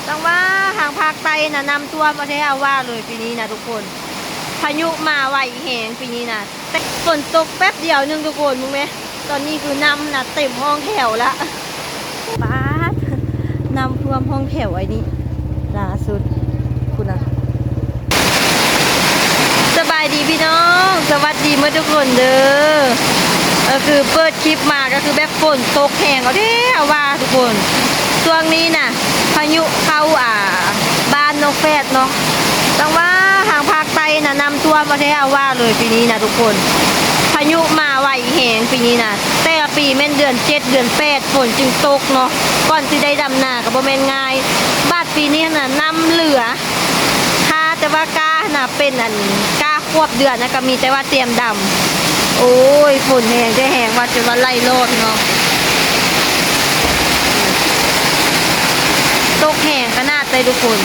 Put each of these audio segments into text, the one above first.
ຈັ່ງວ່າທາງພາກໃຕ້ນະ ນ້ຳຖ້ວມເອົາແທ້ເອົາວ່າເລີຍປີນີ້ນະທຸກຄົນ. ພາຍຸມາໄວແຮງປີນີ້ນະ ແຕ່ຝົນຕົກແປັບດຽວໜຶ່ງທຸກຄົນ ເບິ່ງແມ ຕອນນີ້ຄືນ້ຳນະເຕັມຫ້ອງແຖວລະ. ປາດ ນ້ຳຖ້ວມຫ້ອງແຖວໄອ້ນີ້ລ່າສຸດ ພຸ້ນນະ. ສະບາຍດີພີ່ນ້ອງ ສະຫວັດດີໝົດທຸກຄົນເດີ. ກໍຄືເປີດຄລິບມາກໍຄືແບບຝົນຕົກແຮງເອົາແທ້ເອົາວ່າທຸກຄົນ. ຊ່ວງນີ້ນະ ພາຍຸເຂົ້າ ອ່າ ບ້ານນ້ອງແຝດເນາະ ຈັ່ງວ່າທາງພາກໃຕ້ນະ ນ້ຳຖ້ວມເອົາແທ້ເອົາວ່າເລີຍປີນີ້ນະທຸກຄົນ. ພາຍຸມາໄວແຮງປີນີ້ນະ ແຕ່ລະປີແມ່ນເດືອນເຈັດເດືອນແປດຝົນຈຶ່ງຕົກເນາະ ກ່ອນຊິໄດ້ດຳນາກໍບໍ່ແມ່ນງ່າຍ. ບາດປີນີ້ຫັ້ນນະ ນ້ຳເຫຼືອ ຖ້າແຕ່ວ່າກ້າຫັ້ນນະ ເປັນອັນກ້າຂວບເດືອນນະ ກໍມີແຕ່ວ່າຕຽມດຳ. ໂອ້ຍ ຝົນແຮງແທ້ແຮງວ່າ ຈົນວ່າໄຫຼຫຼໍ່ພີ່ນ້ອງ ຕົກແຮງຂະໜາດໃດທຸກຄົນ.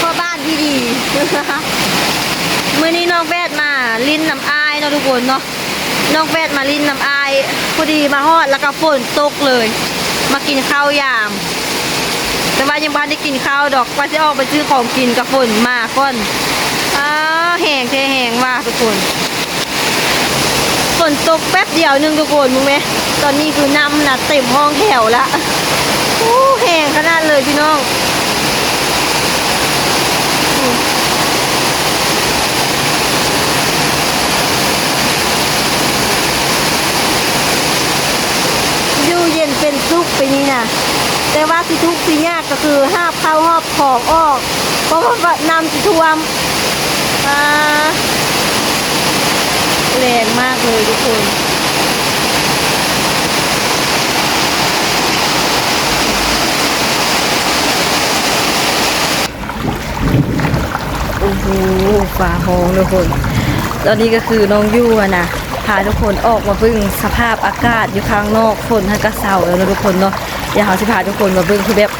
ພໍ່ບ້ານທີ່ດີ ມື້ນີ້ນ້ອງແຝດມາຫຼິ້ນນຳອ້າຍເນາະທຸກຄົນເນາະ. ນ້ອງແຝດມາຫຼິ້ນນຳອ້າຍ ພໍດີມາຮອດແລ້ວກໍຝົນຕົກເລີຍ. ມາກິນເຂົ້າຍາມ ແຕ່ວ່າຍັງບໍ່ທັນໄດ້ກິນເຂົ້າດອກ ວ່າຊິອອກໄປຊື້ຂອງກິນກໍຝົນມາກ່ອນ. ອ້າ ແຮງແທ້ແຮງວ່າທຸກຄົນ ຝົນຕົກແປັບດຽວໜຶ່ງທຸກຄົນ ເບິ່ງແມ ຕອນນີ້ຄືນ້ຳນະເຕັມຫ້ອງແຖວລະ. ໂອ້ ແຮງຂະໜາດເລີຍພີ່ນ້ອງ. ຢູ່ເຢັນເປັນສຸກປີນີ້ນະ ແຕ່ວ່າຊິທຸກຊິຍາກກໍຄືຫາບເຂົ້າຫອບຂອງອອກ ເພາະວ່ານ້ຳຊິຖ້ວມ. ອ່າ ແຮງມາກເລີຍທຸກຄົນ. ໂອ້ໂຫ ຟ້າຮ້ອງທຸກຄົນ. ຕອນນີ້ກໍຄືນ້ອງຢູ່ຫັ້ນນະ ພາທຸກຄົນອອກມາເບິ່ງສະພາບອາກາດຢູ່ຂ້າງນອກ ຝົນຫັ້ນກໍເຊົາແລ້ວເນາະທຸກຄົນເນາະ. ດຽວເຮົາຊິພາທຸກຄົນມາເບິ່ງ ຄືແບບ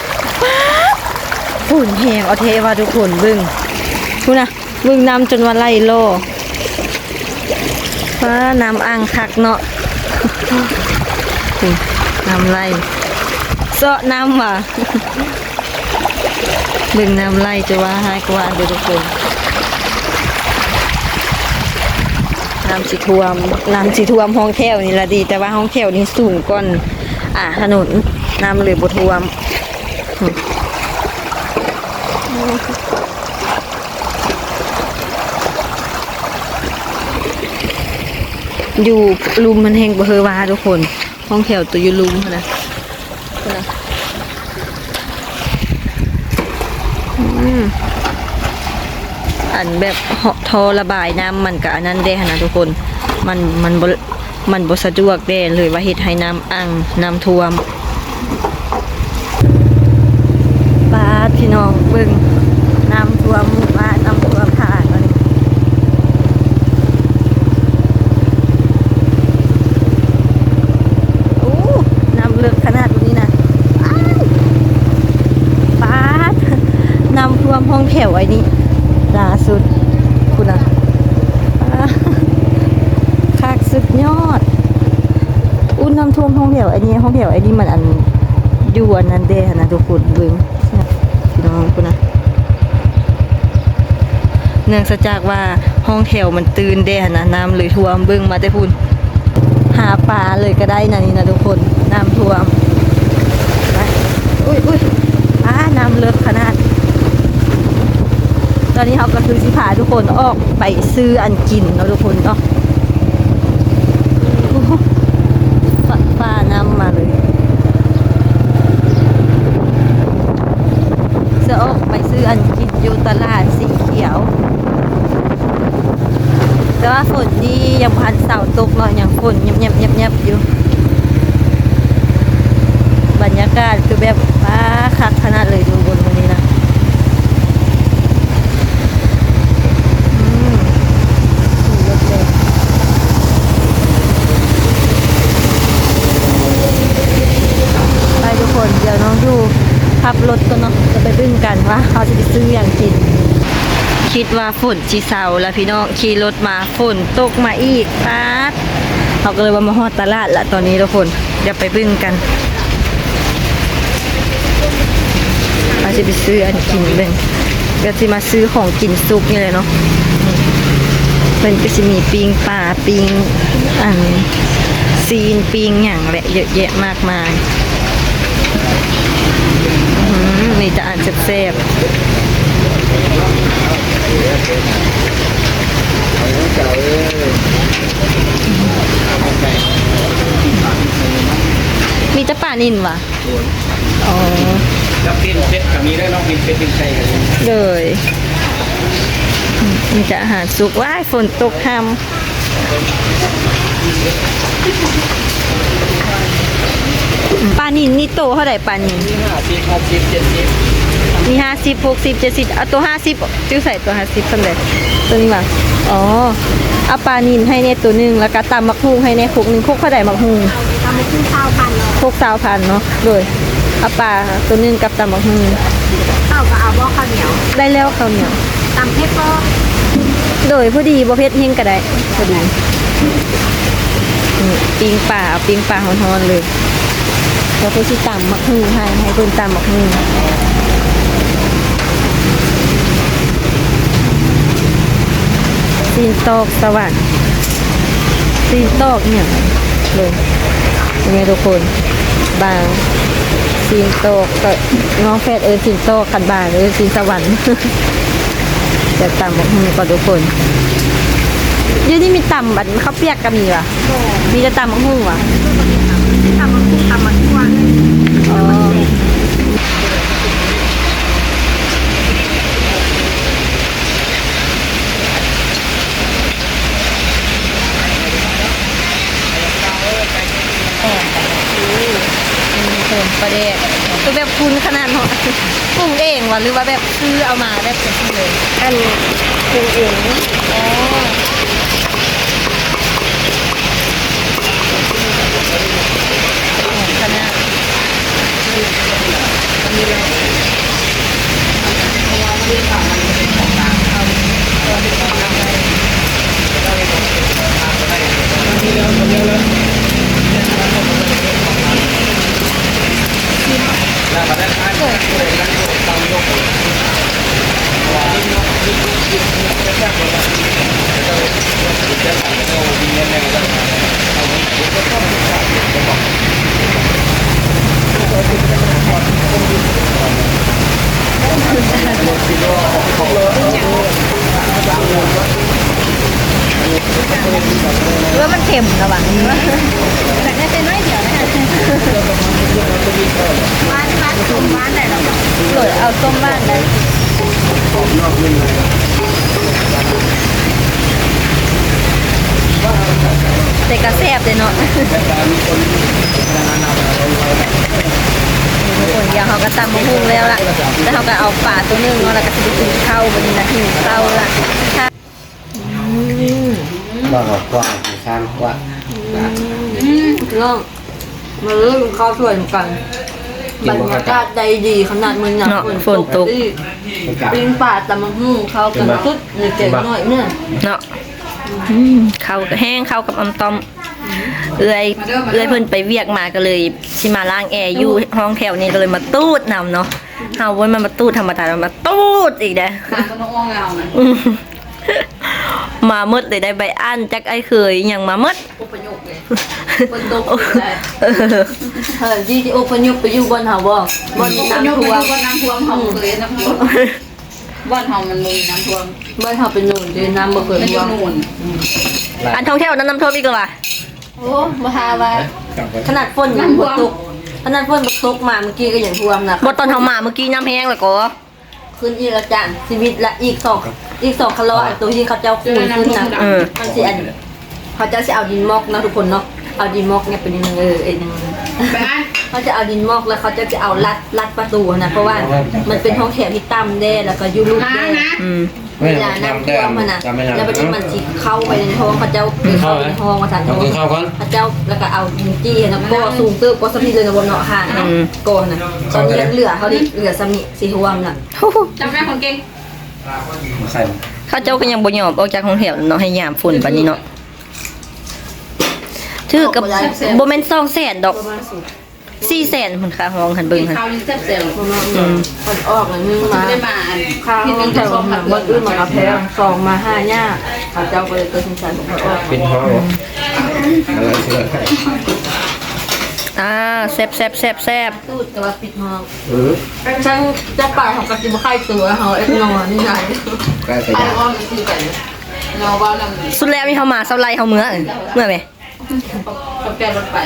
ປາດ ຝົນແຮງເອົາແທ້ວ່າທຸກຄົນ. ເບິ່ງ ພຸ້ນນະ ເບິ່ງນ້ຳຈົນວ່າໄຫຼຫຼໍ່. ປາດ ນ້ຳອັ່ງຄັກເນາະ. ນີ້ ນ້ຳໄຫຼ ເຊາະນ້ຳວ່າ. ເບິ່ງນ້ຳໄຫຼຈະວ່າຮ້າຍກວ່າເດີທຸກຄົນ. ນ້ຳຊິຖ້ວມ ນ້ຳຊິຖ້ວມຫ້ອງແຖວນີ້ລະດີ ແຕ່ວ່າຫ້ອງແຖວນີ້ສູງກ່ອນ ອ່າ ຖະໜົນ ນ້ຳເລີຍບໍ່ຖ້ວມ. ຢູ່ລຸ່ມມັນແຮງບໍ່ເຮີວ່າທຸກຄົນ ຫ້ອງແຖວໂຕຢູ່ລຸ່ມຫັ້ນນະ ພຸ້ນນະ. ອືມ ອັນແບບທໍ່ລະບາຍນ້ຳມັນກະອັນນັ້ນແດ່ຫັ້ນນະທຸກຄົນ ມັນ ມັນບໍ່ ມັນບໍ່ສະດວກແດ່ເລີຍ ວ່າເຮັດໃຫ້ນ້ຳອັ່ງ ນ້ຳຖ້ວມ. ປາດ ພີ່ນ້ອງເບິ່ງ ນ້ຳຖ້ວມໝູ່ບ້ານ ນ້ຳຖ້ວມທາງອັນນີ້. ໂອ້ ນ້ຳເລິກຂະໜາດນີ້ນະ. ອ້າຍ ປາດ ນ້ຳຖ້ວມຫ້ອງແຖວໄອ້ນີ້ລ່າສຸດ ພຸ້ນນະ. ປາດ ຄັກສຸດຍອດ. ອຸ້ ນ້ຳຖ້ວມຫ້ອງແຖວອັນນີ້ ຫ້ອງແຖວອັນນີ້ມັນອັນ ຢູ່ອັນນັ້ນແດ່ຫັ້ນນະທຸກຄົນ ເບິ່ງ ພີ່ນ້ອງ ພຸ້ນນະ. ເນື່ອງຈາກວ່າຫ້ອງແຖວມັນຕື້ນແດ່ຫັ້ນນະ ນ້ຳເລີຍຖ້ວມ. ເບິ່ງມາແຕ່ພຸ້ນ ຫາປາເລີຍກໍໄດ້ນະ ນີ້ນະທຸກຄົນ ນ້ຳຖ້ວມ. ໄປ ອຸ້ຍ ອຸ້ຍ ອ້າ ນ້ຳເລິກຂະໜາດ. ຕອນນີ້ເຮົາກໍຄືຊິພາທຸກຄົນອອກໄປຊື້ອັນກິນເນາະທຸກຄົນເນາະ. ໂອ້ໂຫ ຟ້າ ຟ້ານ້ຳມາເລີຍ. ຈະອອກໄປຊື້ອັນກິນຢູ່ຕະຫຼາດສີຂຽວ ແຕ່ວ່າຝົນນີ້ຍັງບໍ່ທັນເຊົາຕົກເນາະ ຍັງຝົນແຍບໆໆຢູ່. ບັນຍາກາດຄືແບບ ປາ ຄັກຂະໜາດເລີຍທຸກຄົນ ມື້ນີ້ນະ. ອືມ ຂີ່ລົດແລ່ນ ໄປທຸກຄົນ ດຽວນ້ອງຢູ່ຂັບລົດກ່ອນເນາະ ຈະໄປເບິ່ງກັນວ່າເຮົາຊິໄປຊື້ຫຍັງກິນ. ຄິດວ່າຝົນຊິເຊົາລະພີ່ນ້ອງ ຂີ່ລົດມາ ຝົນຕົກມາອີກ ປາດ ເຮົາກໍເລີຍວ່າມາຮອດຕະຫຼາດລະຕອນນີ້ທຸກຄົນ ດຽວໄປເບິ່ງກັນ ເຮົາຊິໄປຊື້ອັນກິນເບິ່ງ ກໍຊິມາຊື້ຂອງກິນສຸກນີ້ແຫຼະເນາະ ເພິ່ນກໍຊິມີປີ້ງປາ ປີ້ງອັນ ຊີ້ນ ປີ້ງຫຍັງແຫຼະ ເຍອະແຍະມາກມາຍ. ອື ມີແຕ່ອັນແຊບໆ ມີແຕ່ປານິນຫວາ? ອໍ ກັບປີ້ງເປັດກໍມີເດີເນາະ ປີ້ງເປັດປີ້ງໄກ່ກໍມີ ໂດຍ ມີແຕ່ອາຫານສຸກ ວ້າຍ ຝົນຕົກຫ້ຳ. ປານິນນີ້ໂຕເທົ່າໃດ ປານິນ? ມີຫ້າສິບ ຫົກສິບ ເຈັດສິບ ມີຫ້າສິບ ຫົກສິບ ເຈັດສິບ ເອົາໂຕຫ້າສິບ ຢູ່ໃສໂຕຫ້າສິບ ສ່ຳໃດ? ໂຕນີ້ຫວາ? ອໍ ເອົາປານິນໃຫ້ແດ່ໂຕໜຶ່ງ ແລ້ວກະຕຳໝາກຫຸ່ງໃຫ້ແດ່ຄົກໜຶ່ງ ຄົກເທົ່າໃດໝາກຫຸ່ງ? ຕຳໝາກຫຸ່ງຊາວພັນເນາະ ຄົກຊາວພັນເນາະ ໂດຍ ເອົາປາໂຕໜຶ່ງກັບຕຳໝາກຫຸ່ງ ເຂົ້າກໍເອົາບໍ່ ເຂົ້າໜຽວ? ໄດ້ແລ້ວເຂົ້າໜຽວ. ຕຳເຜັດບໍ່? ໂດຍ ພໍດີ ບໍ່ເຜັດແຮງກໍໄດ້ ພໍດີ. ອື ປີ້ງປາ ເອົາປີ້ງປາຮ້ອນໆເລີຍ ແລ້ວກໍຊິຕຳໝາກຫຸ່ງໃຫ້ ໃຫ້ເພິ່ນຕຳໝາກຫຸ່ງ. ຊີ້ນຕອກສະຫວັນ ຊີ້ນຕອກອີ່ຫຍັງເບິ່ງ ເບິ່ງແມ່ທຸກຄົນ ບາງ ຊີ້ນຕອກ ກໍນ້ອງແຟດເອີ້ນຊີ້ນຕອກ ຄັນບາງເອີ້ນຊີ້ນສະຫວັນ. ຈະຕຳບັກຫຸ່ງກ່ອນທຸກຄົນ ຢູ່ນີ້ມີຕຳອັນເຂົ້າປຽກກໍມີຫວາ? ບໍ່ ມີແຕ່ຕຳບັກຫຸ່ງຫວາ? ຕຳບັກຫຸ່ງ ຕຳໝາກຖົ່ວເລີຍ. ອໍ ຫອມປະແດກ ຄືແບບຂຸ້ນຂະໜາດເນາະ ປຸງເອງຫວາ ຫຼືວ່າແບບຊື້ເອົາມາແບບຈັ່ງຊີ້ເລີຍ? ອັນປຸງເອງ. ອໍ ຫອມຂະໜາດ. ເອີ ມັນເຄັມລະຫວາ? ແຕ່ນ້ອຍດຽວນະ. ຫວານ ຫວານ ສົ້ມຫວານໄດ້ລະ. ເອີ ເອົາສົ້ມຫວານໄດ້. ແຕ່ກະແຊບເດ້ເນາະ. ທຸກຄົນ ດຽວເຮົາກະຕຳບັກຫຸ່ງແລ້ວລະ ແລ້ວເຮົາກະເອົາປາໂຕໜຶ່ງເນາະ ແລ້ວກະຊິໄປກິນເຂົ້າ ບາດນີ້ນະ ຫິວເຂົ້າລະ. ອືມ ວ່າເຮົາກວ້າງ ຊານກວ້າງ. ອືມ ພີ່ນ້ອງ ມາເລີຍກິນເຂົ້າສວຍນຳກັນ. ບັນຍາກາດໄດ້ດີຂະໜາດມື້ນີ້ນະ ເນາະ ຝົນຕົກ ຝົນຕົກ ປີ້ງປາ ຕຳບັກຫຸ່ງ ເຂົ້າກັນສຸດ ມີແກງໜ້ອຍເນາະ. ເນາະ ອືມ ເຂົ້າກະແຮງ ເຂົ້າກັບອຳຕ່ອມ. ເອື້ອຍ ເອື້ອຍເພິ່ນໄປວຽກມາ ກະເລີຍຊິມາລ້າງແອຢູ່ຫ້ອງແຖວນີ້ ກະເລີຍມາຕູດນຳເນາະ. ເຮົາບໍ່ແມ່ນມາຕູດທຳມະດາ ມາຕູດອີກເດ້. ມາໝົດເລີຍ ໄດ້ໃບອັນ ຈັກໄອ້ເຄີຍອີ່ຫຍັງມາໝົດ. ອົບພະຍົບເດ້ ຝົນຕົກ. ເອີ ເອີ ທີ່ ທີ່ອົບພະຍົບໄປຢູ່ບ່ອນເຮົາບໍ່? ບ່ອນນ້ຳຖ້ວມ ອົບພະຍົບໄປຢູ່ບ່ອນນ້ຳຖ້ວມ ເຮົາບໍ່ເຄີຍນຳ ບ່ອນເຮົາມັນບໍ່ມີນ້ຳຖ້ວມ. ບ່ອນເຮົາເປັນໂນນເດ້ ນ້ຳບໍ່ເຄີຍຖ້ວມ. ອັນທ້ອງແຖວນັ້ນນ້ຳຖ້ວມອີກແລ້ວຫວາ? ໂອ້ ບໍ່ຖ້າວ່າ ຂະໜາດຝົນຍັງບໍ່ຕົກ ຂະໜາດຝົນບໍ່ຕົກມາມື້ກີ້ກະຍັງຖ້ວມນະ. ບໍ່ ຕອນເຮົາມາມື້ກີ້ນ້ຳແຮງແລ້ວກໍ ຂຶ້ນອີກລະຈ້າ ຊີວິດລະ ອີກສອງ ອີກສອງຄະລໍ ອັນໂຕທີ່ເຂົາເຈົ້າຂູດຂຶ້ນນະ. ເອີ ມັນຊິອັນ ເຂົາເຈົ້າຊິເອົາດິນໝອກເນາະທຸກຄົນເນາະ ເອົາດິນໝອກຫຍັບໄປໜຶ່ງ ເອີ ເອີ ເຂົາຈະເອົາດິນໝອກ ແລ້ວເຂົາເຈົ້າຈະເອົາລັດ ລັດປະຕູຫັ້ນນະ ເພາະວ່າມັນເປັນຫ້ອງແຖວທີ່ຕ່ຳແດ່ ແລ້ວກະຢູ່ລຸ່ມແດ່. ອືມ ເວລານ້ຳຖ້ວມຫັ້ນນະ ແລ້ວບາດນີ້ມັນຊິເຂົ້າໄປໃນຫ້ອງເຂົາເຈົ້າ ເຂົ້າໄປໃນຫ້ອງວ່າຊັ້ນ ເຂົາເຈົ້າ ແລ້ວກະເອົາດິນຈີ່ຫັ້ນນະ ກໍ່ສູງເຕີບ ກໍ່ສຳນີ້ເລີຍນະ ບໍ່ເນາະ ຫານເນາະ ກໍ່ຫັ້ນນະ. ຕອນນີ້ຍັງເຫຼືອເຂົາເດ ເຫຼືອສ່ຳນີ້ຊິຖ້ວມລະ. ເຂົາເຈົ້າກະຍັງບໍ່ຍອມອອກຈາກຫ້ອງແຖວເນາະ ໃຫ້ຍາມຝົນປານນີ້ເນາະ. ຖືກກັບ ບໍ່ແມ່ນສອງແສນດອກ ປະມານສີ່ແສນພຸ້ນ ຄ່າຫ້ອງຫັ້ນ ເບິ່ງຫັ້ນ ເຂົ້າຍັງແຊບໆ ອືມ ເພິ່ນອອກອັນໜຶ່ງມາ ໄດ້ມາອັນ ຄ່າຫ້ອງແຖວ ມື້ອື່ນມັນກໍແພງ ສອງມາຫາຍາກ ເຂົາເຈົ້າກໍເລີຍຕັດສິນໃຈບໍ່ຄ່ອຍອອກ ປິດຫ້ອງ ອືມ ອາ ແຊບໆໆໆ ຕູດກໍວ່າປິດຫ້ອງ ເອີ ຊັ້ນຈະໄປເຮົາກໍຊິບໍ່ຂາຍຕົວ ເຮົາເອັດນອນນີ້ນະ ໄປກໍໄປ ອ້ອມຊື່ໄປ ເນາະ ເວົ້ານຳ ສຸດແລ້ວນີ້ເຮົາມາເຊົາໄລ່ເຮົາເມືອ ເມືອແມ ເຂົາແກ່ລົດໄປ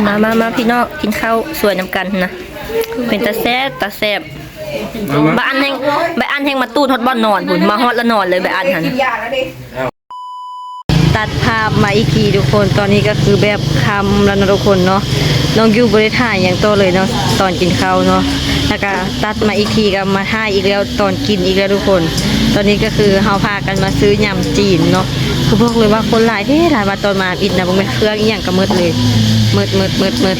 ມາ ມາ ມາ ພີ່ນ້ອງ ກິນເຂົ້າສວຍນຳກັນນະ ເປັນຕາແຊບ ຕາແຊບ ມາ ມາ ບາອັນແຮງ ບາອັນແຮງມາຕູດຮອດບ່ອນນອນພຸ້ນ ມາຮອດລະນອນເລີຍ ບາອັນຫັ້ນ ຕັດພາບມາອີກທີທຸກຄົນ ຕອນນີ້ກໍຄືແບບຄ່ຳແລ້ວເນາະທຸກຄົນເນາະ ນ້ອງຢູບໍ່ໄດ້ຖ່າຍຫຍັງຕໍ່ເລີຍເນາະ ຕອນກິນເຂົ້າເນາະ ແລ້ວກໍຕັດມາອີກທີກໍມາຖ່າຍອີກແລ້ວ ຕອນກິນອີກແລ້ວທຸກຄົນ ຕອນນີ້ກໍຄືເຮົາພາກັນມາຊື້ຍຳຈີນເນາະ ຄືບອກເລີຍວ່າຄົນຫຼາຍແທ້ຫຼາຍ ວ່າຕອນມາອິດນະ ບໍ່ແມ່ນເຄື່ອງອີ່ຫຍັງກໍໝົດເລີຍ ໝົດ ໝົດ ໝົດ ໝົດ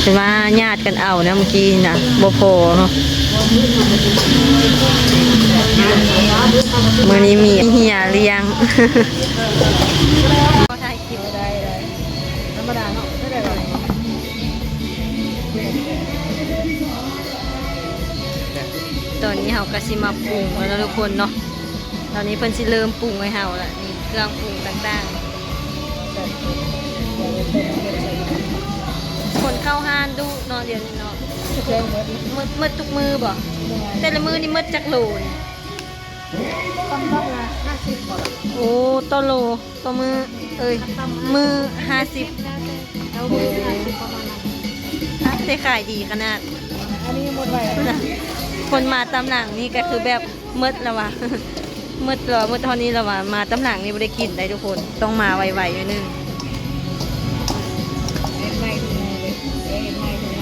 ເພິ່ນວ່າຍາດກັນເອົານະ ເມື່ອກີ້ນະ ບໍ່ພໍເນາະ ມື້ນີ້ມີເຮຍລ້ຽງ ບໍ່ຖ່າຍຄລິບ ໄດ້ ໄດ້ ທຳມະດາເນາະ ຕອນນີ້ເຮົາກໍຊິມາປຸງແລ້ວເນາະທຸກຄົນເນາະ ຕອນນີ້ເພິ່ນຊິເລີ່ມປຸງໃຫ້ເຮົາລະ ນີ້ເຄື່ອງປຸງຕ່າງໆ ຄົນເຂົ້າຮ້ານດຸເນາະ ດຽວນີ້ເນາະ ໝົດ ໝົດທຸກມື້ບໍ? ແຕ່ລະມື້ນີ້ໝົດຈັກໂລນີ້? ໂອ້ ຕໍ່ໂລ ຕໍ່ມື້ ເອີຍ ມື້ຫ້າສິບ ແຕ່ຂາຍດີຂະໜາດ ອັນນີ້ໝົດໄວ ຄົນມາຕາມຫຼັງນີ້ກໍຄືແບບໝົດແລ້ວວ່າ ໝົດແລ້ວ ໝົດເທົ່ານີ້ແລ້ວວ່າ ມາຕາມຫຼັງນີ້ບໍ່ໄດ້ກິນໄດ໋ທຸກຄົນ ຕ້ອງມາໄວໆໜ້ອຍໜຶ່ງ ເຮັດໃໝ່ທຸກມື້ເລີຍ ເຮັດໃໝ່ທຸກ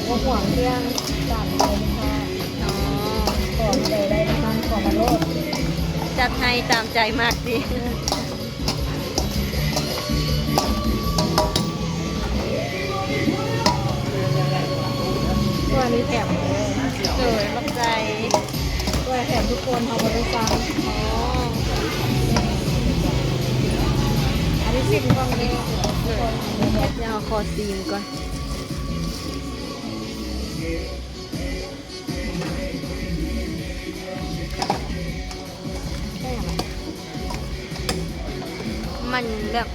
ມື້ ບໍ່ຫວງເລື່ອງການເດີນທາງ ອໍ ຂໍມາໄດ້ ໄດ້ນຳ ຂໍມາໂລດ ຈັດໃຫ້ຕາມໃຈມັກຕິ. ຖ້ວຍນີ້ແຖມເດີ ໂດຍ ຂອບໃຈ ຖ້ວຍແຖມທຸກຄົນ ເຮົາບໍ່ໄດ້ສັ່ງ ອໍ ອັນນີ້ຊີມກ່ອນເດີ ທຸກຄົນ ດຽວຂໍຊີມກ່ອນ. ມັນແບບ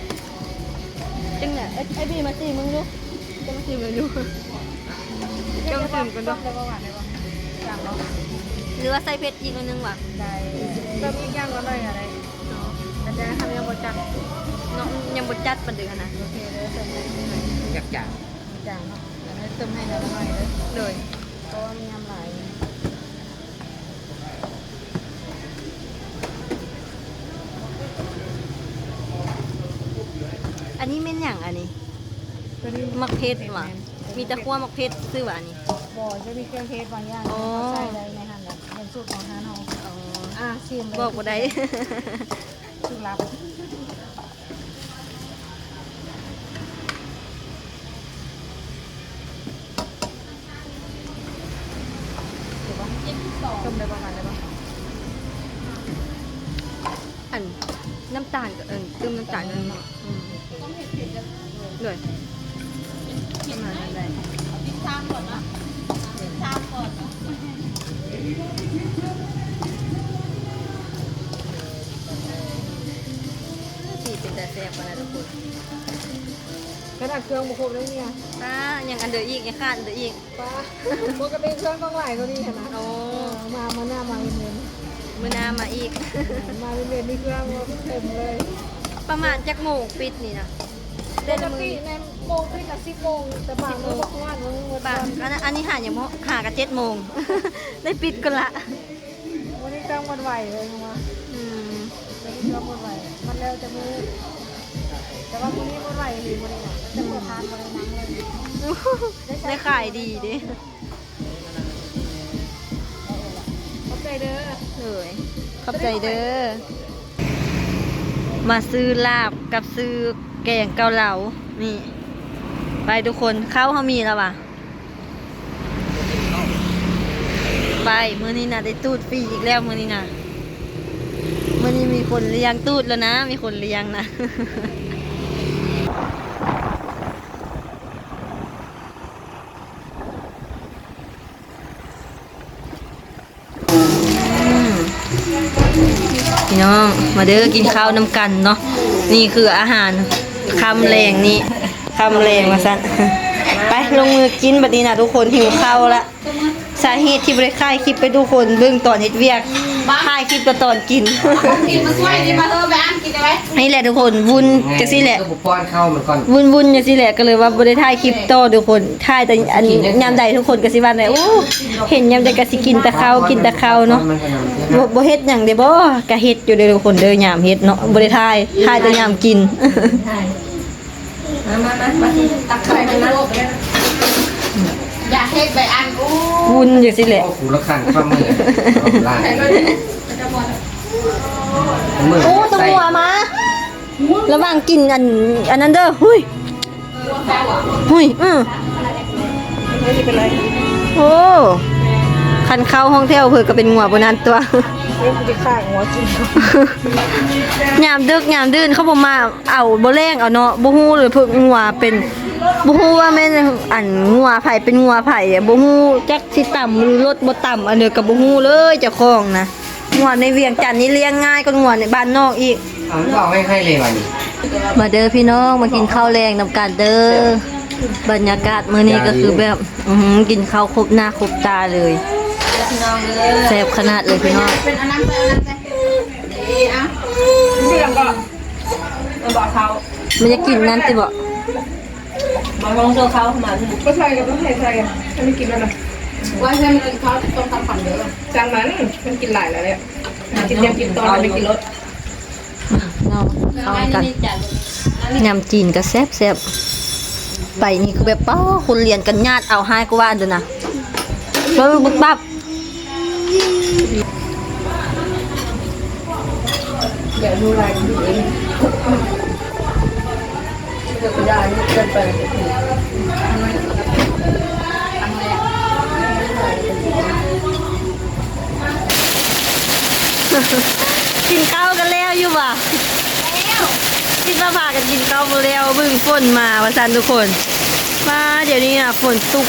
ຈັ່ງໃດ ເອີ ໄອ້ບີມາຊີມເບິ່ງດູ ເຈົ້າມາຊີມເບິ່ງດູ ເຈົ້າມາຊີມກ່ອນດູ ຫຼືວ່າໃສ່ເຜັດອີກໜ້ອຍໜຶ່ງຫວາ? ໄດ້ ເພີ່ມອີກຢ່າງລະໜ້ອຍກໍໄດ້ເນາະ ອາດຈະທຳຍັງບໍ່ຈັດເນາະ ຍັງບໍ່ຈັດປານໃດຫັ້ນນະ ໂອເຄເດີ ເພີ່ມອີກໜ້ອຍໜຶ່ງ ຢາກຈາງ ຈາງເນາະ ອັນນີ້ເຕີມໃຫ້ລະໜ້ອຍເດີ ໂດຍ ເພາະວ່າມັນຍຳຫຼາຍ ອັນນີ້ແມ່ນຫຍັງ ອັນນີ້? ຕົວນີ້ໝາກເຜັດຫວາ? ແມ່ນໆ ມີແຕ່ຂົ້ວໝາກເຜັດຊື່ຫວາ ອັນນີ້? ບໍ່ ຈະມີເຄື່ອງເທດບາງຢ່າງ ອໍ ເຮົາໃສ່ໄດ້ໃນຫັ້ນແຫຼະ ເປັນສູດຂອງຮ້ານເຮົາ ອໍ ອ່າ ຊີມເລີຍ ບອກບໍ່ໄດ້ ສູດລັບ. ຕົ້ມໄດ້ປະມານນີ້ບໍ່? ອັນ ນ້ຳຕານກໍ ເອີ ຕື່ມນ້ຳຕານໜ້ອຍໜຶ່ງ ອືມ ໂດຍ ປະມານນັ້ນແຫຼະ ກິນຊາມກ່ອນເນາະ ກິນຊາມກ່ອນເນາະ ຊິເປັນຕາແຊບປານໃດທຸກຄົນ. ຂະໜາດເຄື່ອງບໍ່ຄົບເລີຍເມຍ ປ້າ ຍັງອັນເດີອີກ ຍັງຂາດອັນເດີອີກ ປ້າ ປົກກະຕິເຄື່ອງຕ້ອງຫຼາຍກວ່ານີ້ຫັ້ນນະ ໂອ້ ເອີ ມາ ມາໜ້າມາເວັນໆ ມື້ໜ້າມາອີກ ເອີ ມາເວັນໆນີ້ເຄື່ອງເຕັມເລີຍ ປະມານຈັກໂມງປິດນີ້ນະ? ປົກກະຕິແມ່ນໂມງປິດກະສິບໂມງ ແຕ່ບາງມື້ບໍ່ຮອດ ບາງ ອັນ ອັນນີ້ຫາຍັງບໍ່ ຫາກະເຈັດໂມງ ໄດ້ປິດກ່ອນລະ. ມື້ນີ້ເຄື່ອງໝົດໄວເລີຍວ່າ ອືມ ມື້ນີ້ເຄື່ອງໝົດໄວ ມັນແລ້ວແຕ່ມື້ ແຕ່ວ່າມື້ນີ້ໝົດໄວອີ່ຫຼີມື້ນີ້ນະ ແຕ່ເປີດຮ້ານບໍ່ໄດ້ນັ່ງເລີຍ ໄດ້ຂາຍດີເດ້ ຂອບໃຈເດີ ໂດຍ ຂອບໃຈເດີ ມາຊື້ລາບກັບຊື້ແກງເກົາເລົາ ນີ້ ໄປທຸກຄົນ ເຂົ້າເຮົາມີແລ້ວຫວາ? ໄປ ມື້ນີ້ນະ ໄດ້ຕູດຟຣີອີກແລ້ວມື້ນີ້ນະ ມື້ນີ້ມີຄົນລ້ຽງຕູດແລ້ວນະ ມີຄົນລ້ຽງນະ. ພີ່ນ້ອງ ມາເດີ ກິນເຂົ້ານຳກັນເນາະ. ນີ້ຄືອາຫານຄ່ຳແລງນີ້ ຄ່ຳແລງວ່າຊັ້ນ. ໄປ ລົງມືກິນບັດນີ້ນະທຸກຄົນ ຫິວເຂົ້າລະ. ສາເຫດທີ່ບໍ່ໄດ້ຖ່າຍຄລິບໃຫ້ທຸກຄົນເບິ່ງຕອນເຮັດວຽກ ຖ່າຍຄລິບແຕ່ຕອນກິນ. ກິນມາຊ່ວຍນີ້ ມາເຮີ ໄປອ່ານກິນໄດ້ໄວ. ນີ້ແຫຼະທຸກຄົນ ວຸ່ນຈັ່ງຊີ້ແຫຼະ ຄືບໍ່ປ້ອນເຂົ້າມັນກ່ອນ ວຸ່ນໆຈັ່ງຊີ້ແຫຼະ ກໍເລີຍວ່າບໍ່ໄດ້ຖ່າຍຄລິບຕໍ່ທຸກຄົນ. ຖ່າຍແຕ່ອັນ ຍາມໃດທຸກຄົນກໍຊິວ່າແນວ ໂອ້ ເຫັນຍາມໃດກໍຊິກິນແຕ່ເຂົ້າ ກິນແຕ່ເຂົ້າເນາະ. ບໍ່ ບໍ່ເຮັດຫຍັງເດ້ບໍ່ ກໍເຮັດຢູ່ເດ້ທຸກຄົນເດີ ຍາມເຮັດເນາະ ບໍ່ໄດ້ຖ່າຍ ຖ່າຍແຕ່ຍາມກິນ. ມາ ມາ ມາ ມາ ຕັກໃສ່ກັນນະ ຢາກເຮັດໃບອັນ ໂອ້ ວຸ່ນຈັ່ງຊີ້ແຫຼະ. ໂອ້ ກູລະຄັນຄວາມເມື່ອຍ ໂອ້ ຕົວງົວມາ ລະວັງກິນອັນ ອັນນັ້ນເດີ ຫຸຍ ຫຸຍ ອື ໂອ້ ຄັນເຂົ້າຫ້ອງແຖວເພິ່ນກໍເປັນງົວບໍ່ນັ້ນຕົວະ. ເອີ ຊິຂ້າງົວກິນ ຍາມດຶກຍາມດື່ນເຂົາບໍ່ມາ ເອົາບໍ່ແລງເອົາເນາະ ບໍ່ຮູ້ເລີຍເພິ່ນງົວເປັນ ບໍ່ຮູ້ວ່າແມ່ນອັນງົວໃຜເປັນງົວໃຜ ບໍ່ຮູ້ຈັກຊິຕຳຫຼືລົດບໍ່ຕຳ ອັນເດີກໍບໍ່ຮູ້ເລີຍເຈົ້າຂອງນະ. ງົວໃນວຽງຈັນນີ້ລ້ຽງງ່າຍກວ່າງົວໃນບ້ານນອກອີກ. ເອົາ ເອົາໃຫ້ ໃຫ້ເລີຍວ່ານີ້. ມາເດີພີ່ນ້ອງ ມາກິນເຂົ້າແລງນຳກັນເດີ. ບັນຍາກາດມື້ນີ້ກໍຄືແບບ ອື ກິນເຂົ້າຄົບໜ້າຄົບຕາເລີຍ ແຊບຂະໜາດເລີຍພີ່ນ້ອງ. ມັນຢາກກິນນັ້ນຕິບໍ? ບໍ່ຕ້ອງໂຊເຂົ້າມາ ບໍ່ໃສ່ກໍຕ້ອງໃສ່ ໃຫ້ມັນກິນແລ້ວນະ ວ່າໃຫ້ມັນກິນເຂົ້າ ຕ້ອງຕຳຂຳເດີ ຊ່າງມັນ ມັນກິນຫຼາຍແລ້ວແຫຼະ ກິນ ຢາກກິນຕອນມັນກິນລົດ. ເນາະ ເຂົ້າກັນ ຍຳຈີນກໍແຊບໆ ໄປນີ້ຄືແບບ ປ້າ ຄົນລຽນກັນຍາດເອົາ ຮ້າຍກວ່າເດີນະ ເບິ່ງປຶບປັບ. ກິນເຂົ້າກັນແລ້ວຢູ່ຫວາ? ຄິດວ່າພາກັນກິນເຂົ້າບໍ່ແລ້ວ ເບິ່ງຝົນມາວ່າຊັ້ນທຸກຄົນ. ມາດຽວນີ້ນະ ຝົນຕົກ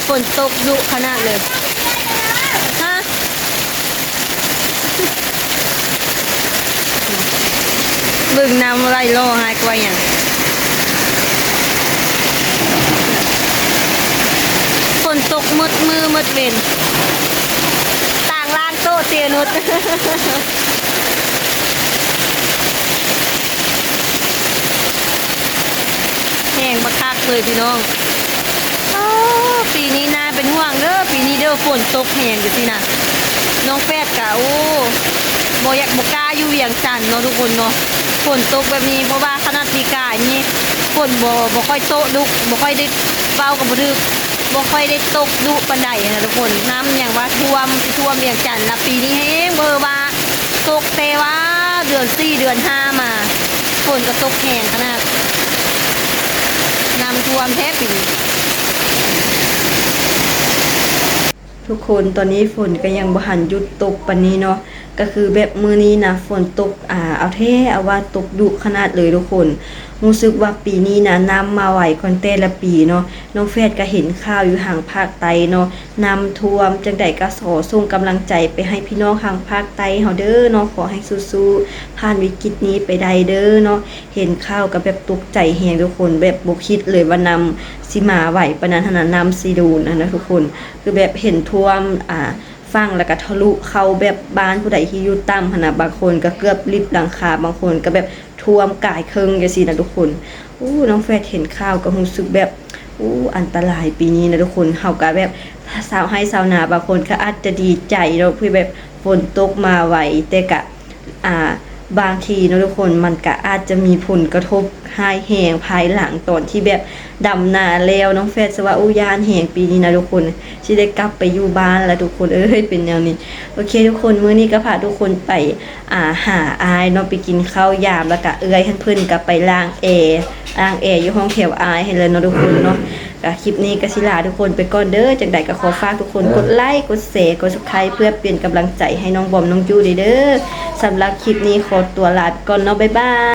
ຝົນຕົກດຸຂະໜາດເລີຍ. ຮະ ເບິ່ງນ້ຳໄຫຼຫຼໍ່ຮ້າຍກວ່າຫຍັງ. ຝົນຕົກໝົດມື້ໝົດເວັນ ຕ່າງລ້າງໂຕະເຕນຸດ. ແຮງບັກຄັກເລີຍພີ່ນ້ອງ. ອ້າ ປີນີ້ໜ້າເປັນຫ່ວງເດີ ປີນີ້ເດີ ຝົນຕົກແຮງຈັ່ງຊີ້ນະ. ນ້ອງແຟດກະ ໂອ້ ບໍ່ຢາກ ບໍ່ກ້າຢູ່ວຽງຈັນເນາະທຸກຄົນເນາະ ຝົນຕົກແບບນີ້. ເພາະວ່າຂະໜາດປີກາຍນີ້ ຝົນບໍ່ ບໍ່ຄ່ອຍຕົກດຸ ບໍ່ຄ່ອຍໄດ້ ເວົ້າກໍບໍ່ຖືກ ບໍ່ຄ່ອຍໄດ້ຕົກດຸປານໃດຫັ້ນນະທຸກຄົນ. ນ້ຳຫຍັງວ່າຖ້ວມ ຊິຖ້ວມວຽງຈັນລະ ປີນີ້ແຮງ ເບິ່ງວ່າ ຕົກແຕ່ວ່າເດືອນສີ່ເດືອນຫ້າມາ ຝົນກໍຕົກແຮງຂະໜາດ ນ້ຳຖ້ວມແທ້ປີນີ້. ທຸກຄົນ ຕອນນີ້ຝົນກໍຍັງບໍ່ທັນຢຸດຕົກປານນີ້ເນາະ ກໍຄືແບບມື້ນີ້ນະ ຝົນຕົກ ອາ ເອົາແທ້ເອົາວ່າ ຕົກດຸຂະໜາດເລີຍທຸກຄົນ. ຮູ້ສຶກວ່າປີນີ້ນະ ນ້ຳມາໄວກວ່າແຕ່ລະປີເນາະ. ນ້ອງແຟດກໍເຫັນຂ່າວຢູ່ທາງພາກໃຕ້ເນາະ ນ້ຳຖ້ວມ. ຈັ່ງໃດກໍຂໍສົ່ງກຳລັງໃຈໄປໃຫ້ພີ່ນ້ອງທາງພາກໃຕ້ເຮົາເດີເນາະ ຂໍໃຫ້ສູ້ໆ ຜ່ານວິກິດນີ້ໄປໄດ້ເດີເນາະ. ເຫັນຂ່າວກໍແບບຕົກໃຈແຮງທຸກຄົນ ແບບບໍ່ຄິດເລີຍວ່ານ້ຳຊິມາໄວປານນັ້ນຫັ້ນນະ ນ້ຳຊິໂດນຫັ້ນນະທຸກຄົນ. ຄືແບບເຫັນຖ້ວມ ອ່າ ຝັ່ງ ແລ້ວກໍທະລຸເຂົ້າແບບບ້ານຜູ້ໃດທີ່ຢູ່ຕ່ຳຫັ້ນນະ ບາງຄົນກໍເກືອບລິບຫຼັງຄາ ບາງຄົນກໍແບບຖ້ວມກາຍເຄິ່ງຈັ່ງຊີ້ນະທຸກຄົນ. ໂອ້ ນ້ອງແຟດເຫັນຂ່າວກໍຮູ້ສຶກແບບ ໂອ້ ອັນຕະລາຍປີນີ້ນະທຸກຄົນ. ເຮົາກໍແບບຊາວໄຮ່ຊາວນາບາງຄົນກໍອາດຈະດີໃຈເນາະ ທີ່ແບບຝົນຕົກມາໄວ ແຕ່ກະ ອ່າ ບາງທີເນາະທຸກຄົນ ມັນກະອາດຈະມີຜົນກະທົບຮ້າຍແຮງພາຍຫຼັງ ຕອນທີ່ແບບດຳນາແລ້ວ. ນ້ອງແຟດຊະວ່າ ໂອ້ ຢ້ານແຮງປີນີ້ນະທຸກຄົນ ຊິໄດ້ກັບໄປຢູ່ບ້ານລະທຸກຄົນເອີຍ ເປັນແນວນີ້. ໂອເຄທຸກຄົນ ມື້ນີ້ກໍພາທຸກຄົນໄປ ອ່າ ຫາອ້າຍເນາະ ໄປກິນເຂົ້າຢາມ ແລ້ວກະເອື້ອຍຫັ້ນເພິ່ນກໍໄປລ້າງແອ ລ້າງແອຢູ່ຫ້ອງແຖວອ້າຍຫັ້ນແຫຼະເນາະທຸກຄົນເນາະ. ກະຄລິບນີ້ກະຊິລາທຸກຄົນໄປກ່ອນເດີ. ຈັ່ງໃດກະຂໍຝາກທຸກຄົນກົດໄລ ກົດແຊ ກົດ Subscribe ເພື່ອເປັນກຳລັງໃຈໃຫ້ນ້ອງບອມ ນ້ອງຈູ້ເດີ. ສຳລັບຄລິບນີ້ຂໍຕົວລາໄປກ່ອນເນາະ ບາຍບາຍ.